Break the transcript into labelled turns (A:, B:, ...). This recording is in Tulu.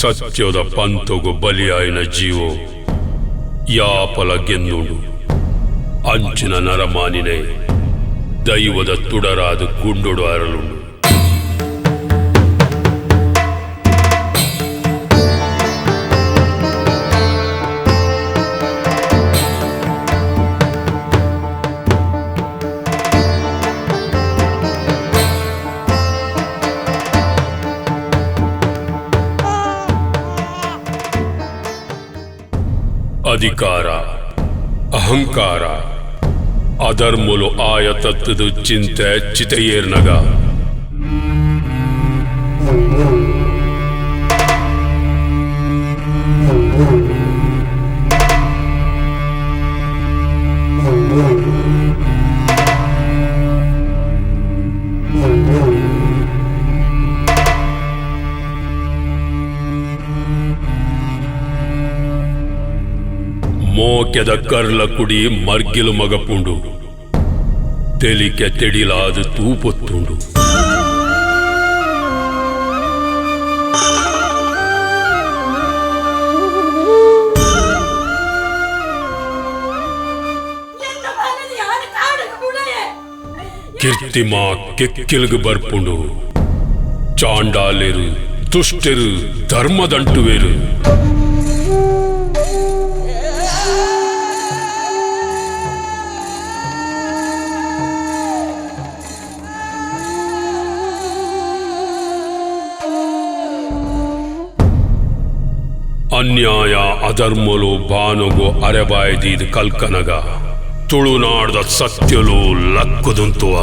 A: ಸತ್ಯದ ಪಂತೊಗು ಬಲಿಯಾಯಿನ ಜೀವೋ ಯಾಪಲ ಗೆಂದುಂಡು. ಅಂಚಿನ ನರಮಾನಿನೇ ದೈವದ ತುಡರಾದ ಗುಂಡೊಡು ಅರಳುಂಡು. ಅಧಿಕಾರ, ಅಹಂಕಾರ, ಅಧರ್ಮಲು ಆಯ ತತ್ತದ ಚಿಂತೆ ಚಿತೆಯೇರ್ನಗ ಮೋಕೆದ ಕರ್ಲ ಕುಡಿ ಮರ್ಗಿಲು ಮಗಪುಂಡು, ತೆಲಿಕೆ ತೆಡಿಲಾದ ತೂಪೊತ್ತುಂಡು. ಕೀರ್ತಿಮಾ ಕೆಕ್ಕಿಲ್ಗು ಬರ್ಪುಂಡು, ಚಾಂಡಾಲೇರು ದುಷ್ಟರು ಧರ್ಮದಂಟುವೇರು. ಅನ್ಯಾಯ ಅಧರ್ಮಲು ಬಾನುಗು ಅರೆಬಾಯ್ದೀದ್ ಕಲ್ಕನಗ ತುಳುನಾಡ್ದ ಸತ್ಯಲು ಲಕ್ಕುದುಂತುವ.